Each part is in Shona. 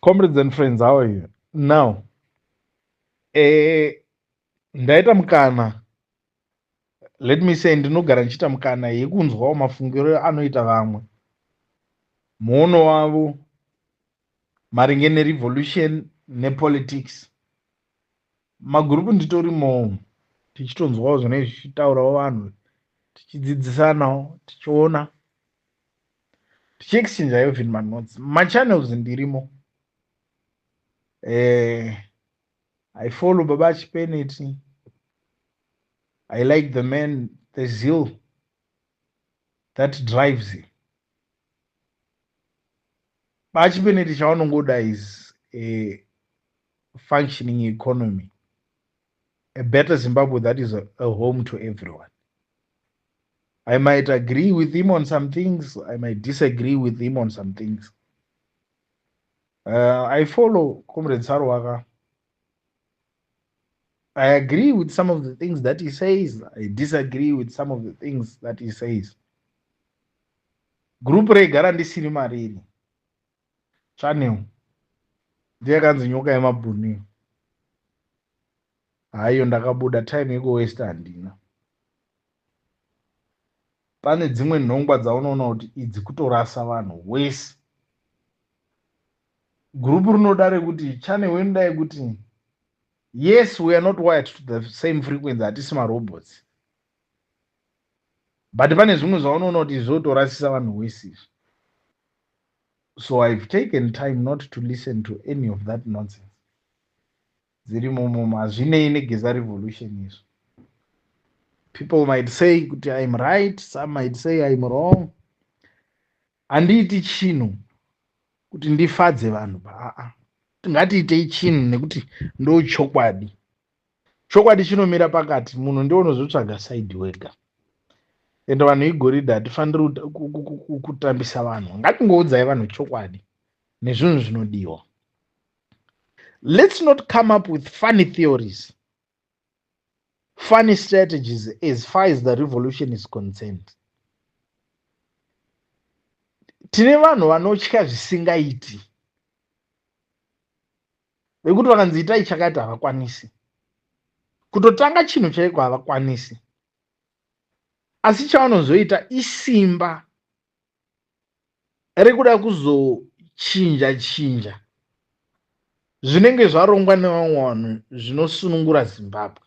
Comrades and friends, how are you? Now, ndaita mukana, let me say, ndinogara ndichiita mukana yekunzwawo mafungiro anoita vamwe, muono wavo maringe nerevolution nepolitics. Magurupu nditorimo, tichitonzwawo zvinenge zvichitaurawo vanhu, tichidzidzisanawo, tichiona, tichiexchange even manotes. Machannels ndirimo. I follow Baba Chipeneti. I like the man, the zeal that drives him. Baba Chipeneti chavanongoda is a functioning economy, a better Zimbabwe that is a home to everyone. I might agree with him on some things, I might disagree with him on some things. I follow Comrade Sarwaka. I agree with some of the things that he says. I disagree with some of the things that he says. Group regara ndisiri mariri. Channel. Ndiye yakanzi Nyoka yemabhunu. Haiyo, ndakabuda time yekuwest handina. Pane dzimwe nhongwa dzaunoona kuti idzi kutorasa vanhu wese. Group rinoda rekuti channel inoda yekuti, yes, we are not wired to the same frequency, hatisi marobots, but pane zvimwe zvaunoona kuti zvotorasisa vanhu wese izvi. So I've taken time not to listen to any of that nonsense dziri mumomo. Hazvinei neGeza revolution izvo. People might say kuti I'm right, some might say I'm wrong. Handiiti chinhu kuti ndifadze vanhu. Aa, ngatiitei chinhu nekuti ndo chokwadi. Chokwadi chinomira pakati, munhu ndiwo unozotsvaga side wega. Ende vanhu igoridhe, hatifaniri kutambisa vanhu. Ngatingoudzai vanhu chokwadi nezvinhu zvinodiwa. Let's not come up with funny theories, funny strategies as far as the revolution is concerned. Tine vanhu vanotya zvisingaiti, vekuti vakanzi itai chakati havakwanisi kutotanga chinhu chaiko, havakwanisi, asi chavanozoita isimba rekuda kuzochinja chinja zvinenge zvarongwa nevamwe vanhu zvinosunungura Zimbabwe.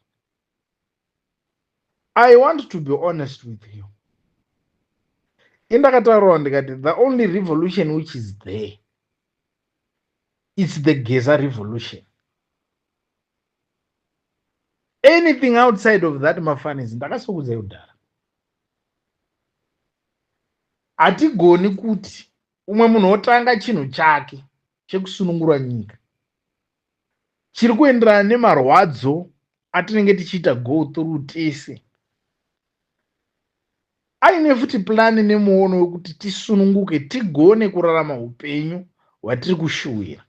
I want to be honest with you. Indakataurawo ndikati the only revolution which is there, it's the Geza revolution. Anything outside of that, mafanis. Ndakasokudzai kudhara, hatigoni kuti umwe munhu otanga chinhu chake chekusunungura nyika chiri kuenderana nemarwadzo atinenge tichiita go through tese, aine futi plan nemuono wekuti tisununguke, tigone kurarama upenyu hwatiri kushuwira.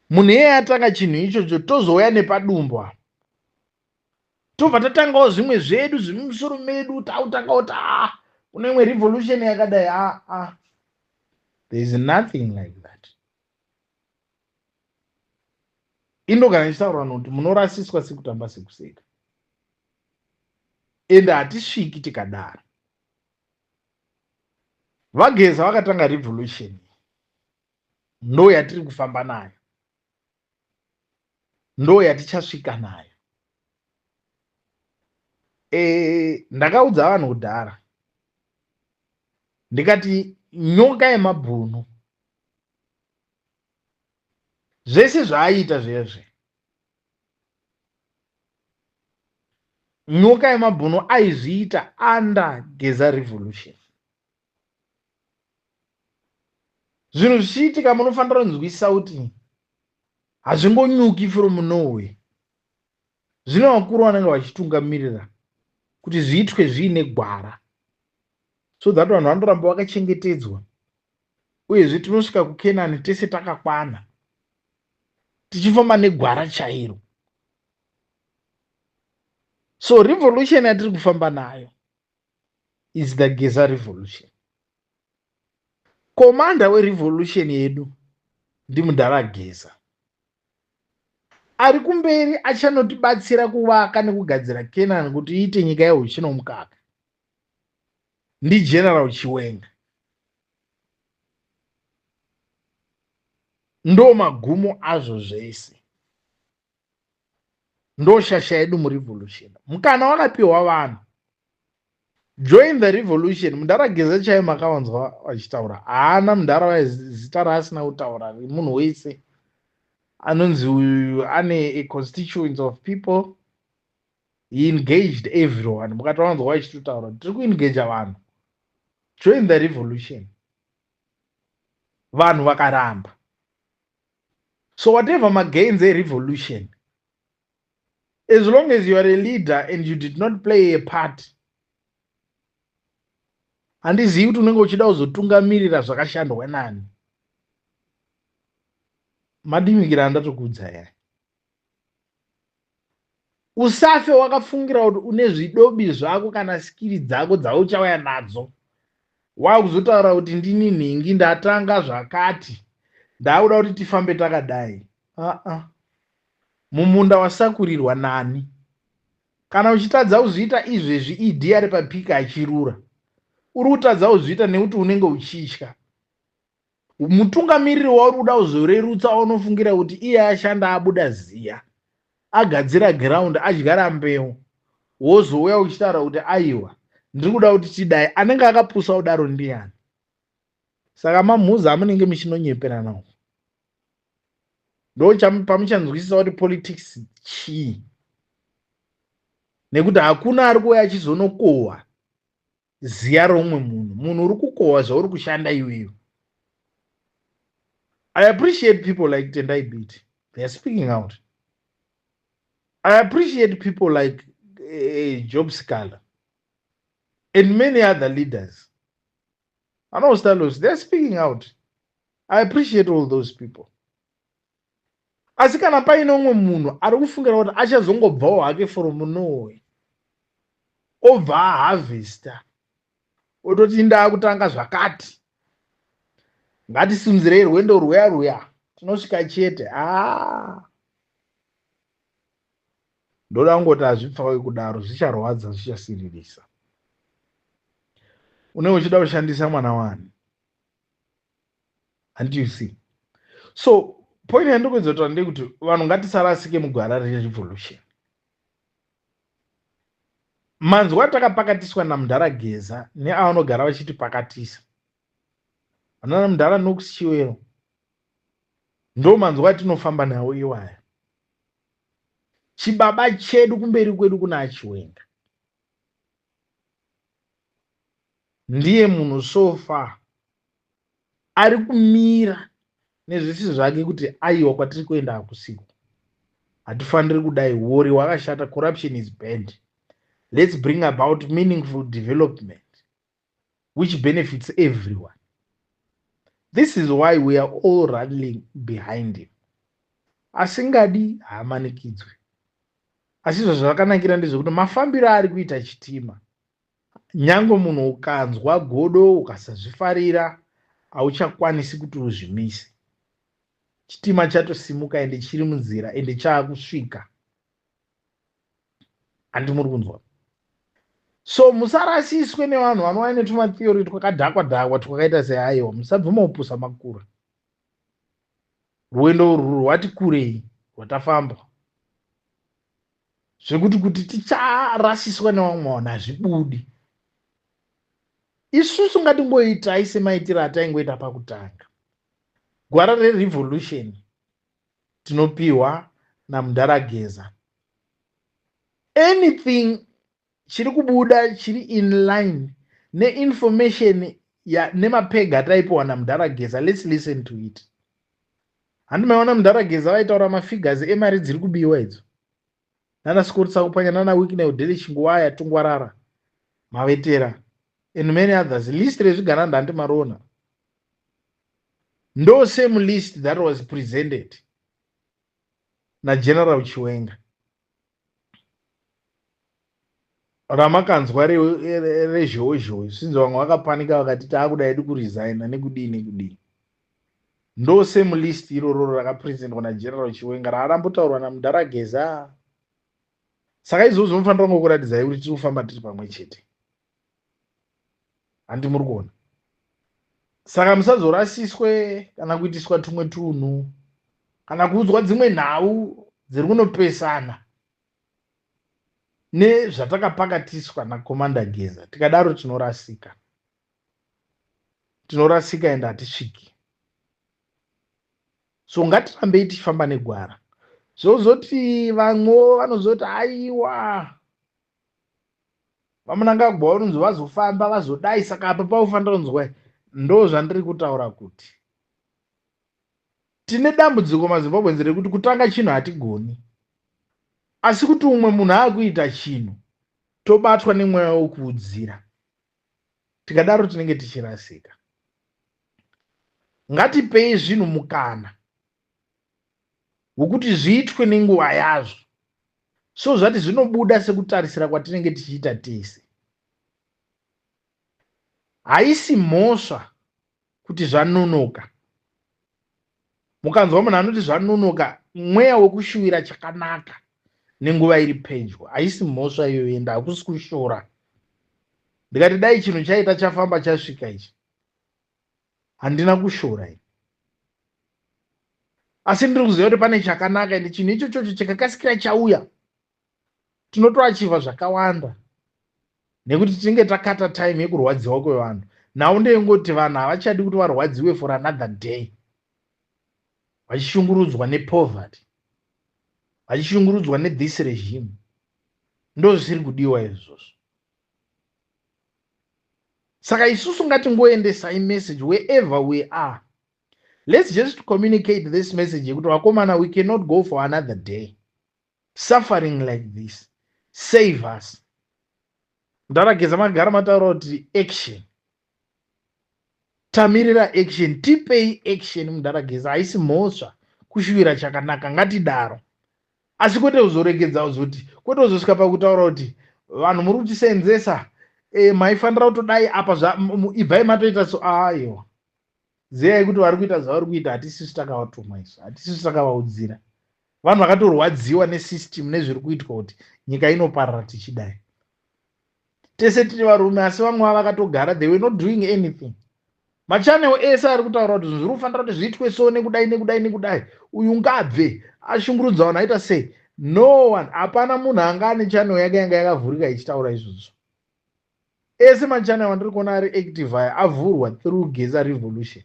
Munhu iyeye atanga chinhu ichocho, tozouya nepadumbu apa, tobva tatangawo zvimwe zvedu zviri mumusoro medu, tautanga kuti a kune imwe revolution yakadai. Aa ah, there is nothing like that. Indogara ndichitaura nokuti munorasiswa sekutamba sekuseka, ende hatisviki tikadaro. VaGeza vakatanga revolution, ndo yatiri kufamba nayo, ndo yatichasvika nayo. Ndakaudza vanhu kudhara ndikati Nyoka yemabhunu zvese zvaaiita zvezve, Nyoka yemabhunu aizviita under Geza revolution. Zvinhu zvichiitika, munofanira kunzwisisa kuti hazvingonyuki from nowhere. Zvino vakuru vanenge vachitungamirira kuti zviitwe zviine gwara, so that vanhu vanoramba vakachengetedzwa, uyezve tinosvika kuKenani tese takakwana, tichifamba negwara chairo. So revolution yatiri kufamba nayo is the Geza revolution. Commander werevolution yedu Ndimudhara Geza. Ari kumberi achanotibatsira kuvaka nekugadzira Kenani kuti iite nyika yeuchi nomukaka. NdiGeneral Chiwenga. Ndo magumo azvo zvese. Ndoshasha yedu murevolution. Mukana wakapiwa vanhu. Join the revolution. Mudhara Geza chaiyo makavanzwa vachitaura. Haana mudhara zita raasina kutaura. Munhu wese anonzi uyu ane a constituents of people. He engaged everyone. Mukatawanzwa vachitotaura. Tiri kuengaja vanhu. Join the revolution. Vanhu vakaramba. So whatever magains a revolution, as long as you are a leader and you did not play a part, handizivi kuti unenge uchida kuzotungamirira zvakashandwa nani. Madimikira andatokuudza yaya. Usafe wakafungira kuti une zvidobi zvako kana skiri dzako dzauchauya nadzo. Wakuzotaura kuti ndini nhingi ndatanga zvakati. Ndakuda kuti tifambe takadai. Uh-uh. Mumunda wasakurirwa nani? Kana uchitadza kuzviita izvezvi ED ari papika achirura. Uri kutadza kuzviita nekuti unenge uchitya. Mutungamiriri wauri kuda kuzorerutsa waunofungira kuti iye ashanda abuda ziya. Agadzira ground adyara mbeu. Wozouya uchitaura kuti aiwa ndiri kuda kuti tidai. Anenge akapusa kudaro ndiani? Saka mamhuza amunenge muchinonyeperana uko. Ndo pamuchanzwisisa kuti politics chii. Nekuti hakuna ari kuuya achizonokohwa ziya romwe munhu. Munhu uri kukohwa zvauri kushanda iwewe. I appreciate people like Tendai Biti. They are speaking out. I appreciate people like Job Sikhala and many other leaders. Anaostalos, they are speaking out. I appreciate all those people. Asi kana paine umwe munhu ari kufungira kuti achazongobvawo hake from nowhere, obva aharvesta, ototi ndaakutanga zvakati, ngatisunzirei rwendo rwuya rwuya, tinosvika chete. Ndoda kungoti hazvipfawe kudaro, zvicharwadza, zvichasiririsa. Unenge uchida kushandisa mwana wani. And you see. So, point yandiri kuedza kutaura ndeyekuti vanhu ngatisarasike mugwara rerevolution. Manzwa atakapakatiswa namudhara Geza neavanogara vachitipakatisa. Vanana mudhara Knox Chiwero. Ndo manzwa atinofamba nawo iwaya. Chibaba chedu kumberi kwedu kuna Achiwenga. Ndiye munhu so far ari kumira nezvisi zvake kuti aiwa kwatiri kuenda hakusiko. Hatifaniri kudai, huori hwakashata, corruption is bad. Let's bring about meaningful development which benefits everyone. This is why we are all rallying behind him. Asingadi haamanikidzwe. Asi izvo zvakanakira ndezvekuti mafambiro aari kuita chitima, nyange munhu ukanzwa godo ukasazvifarira, hauchakwanisi kuti uzvimise. Chitima chatosimuka ende chiri munzira ende chaakusvika. Handi muri kunzwa? So musarasiswe nevanhu vanouya netumatheory twakadhakwa dhakwa twakaita seaiwa. Musabvuma kupusa makura. Rwendo urwu rwati kurei rwatafamba. Zvekuti kuti ticharasiswa nevamwe vanhu hazvibudi. Isusu ngatingoitai semaitiro ataingoita pakutanga. Gwara rerevolution tinopiwa namudhara Geza. Anything chiri kubuda chiri in line neinformation nemapega ataipiwa namudhara Geza, let's listen to it. Handi maiona mudhara Geza vaitaura mafigures emari dziri kubiwa idzo. Nana Scott Sakupwanya, nana Wicknell, Dele Chinguwaya, Tungwarara, Mavetera and many others. List rezvigananda handi mariona. Ndo same list that was presented naGeneral Chiwenga. Ramakanzwa rezhowezhowe, zvinzi vamwe vakapanika vakati taakuda hedu kuresigna nekudii nekudii. Ndo same list iroro rakapresentwa naGeneral Chiwenga, raarambotaurwa namudhara Geza. Saka izvozvo munofanira kungokuratidzai kuti tiri kufamba tiri pamwe chete, handi muri kuona? Saka musazorasiswe kana kuitiswa tumwe tunhu kana kuudzwa dzimwe nhau dziri kunopesana nezvatakapakatiswa naCommander Geza. Tikadaro tinorasika, tinorasika ende hatisviki. So ngatirambei tichifamba negwara. Zvozoti vamwewo vanozoti, "Aiwa, vaMnangagwa vanonzi vazofamba, vazodai, saka apa paufanira kunzwa." Ndo zvandiri kutaura kuti tine dambudziko maZimbabweans rekuti kutanga chinhu hatigoni, asi kuti umwe munhu aakuita chinhu tobatwa nemweya wekuudzira. Tikadaro tinenge tichirasika. Ngatipei zvinhu mukana wekuti zviitwe nenguva yazvo, so zvati zvinobuda sekutarisira kwatinenge tichiita tese. Haisi mhosva kuti zvanonoka. Mukanzwa munhu anoti zvanonoka, mweya wekushuvira chakanaka nenguva iri pedyo. Haisi mhosva iyoyo, ende hakusi kushora. Ndikati dai chinhu chaita chafamba chasvika ichi, handina kushora ini, asi ndiri kuziva kuti pane chakanaka, ende chinhu ichochocho chikakasikira chauya, tinotoachieva zvakawanda nekuti tinenge takata time yekurwadziwa kwevanhu. Nhau ndeyengoti vanhu havachadi kuti varwadziwe for another day, vachishungurudzwa nepoverty, vachishungurudzwa nethis regime. Ndo zvisiri kudiwa izvozvo. Saka isusu ngatingoendesai message wherever we are. Let's just communicate this message yekuti, vakomana, we cannot go for another day suffering like this. Save us. Mudhara Geza magara mataura kuti action, tamirira action, tipei action, mudhara Geza. Haisi mhosva kushuvira chakanaka, ngatidaro, asi kwete kuzoregedza kuzoti, kwete kuzosvika pakutaura kuti vanhu muri kutisenzesa, maifanira kutodai apa, ibvai matoita. So aiwa, ziyai kuti vari kuita zvavari kuita, hatisisu takavatuma isu, hatisisu takavaudzira. Vanhu vakatorwadziwa nesystem nezviri kuitwa kuti nyika inoparara tichidai. Tese tiri varume, asi vamwe vava vakatogara, they were not doing anything. Machannel ese ari kutaura kuti zvinhu zviri kufanira kuti zviitwe so, nekudai, nekudai, nekudai, uyu ngabve ashungurudza vanhu, aita sei. No one, hapana munhu anga ane channel yake yanga yakavhurika ichitaura izvozvo. Ese machannel andiri kuona ari active aya avhurwa through Geza Revolution.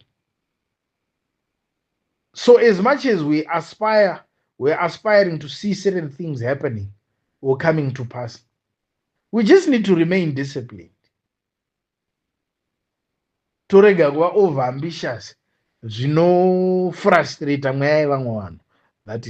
So as much as we aspire, we're aspiring to see certain things happening or coming to pass, we just need to remain disciplined, torega kuva over ambitious zvinofrustrata mweya yevamwe vanhu. That is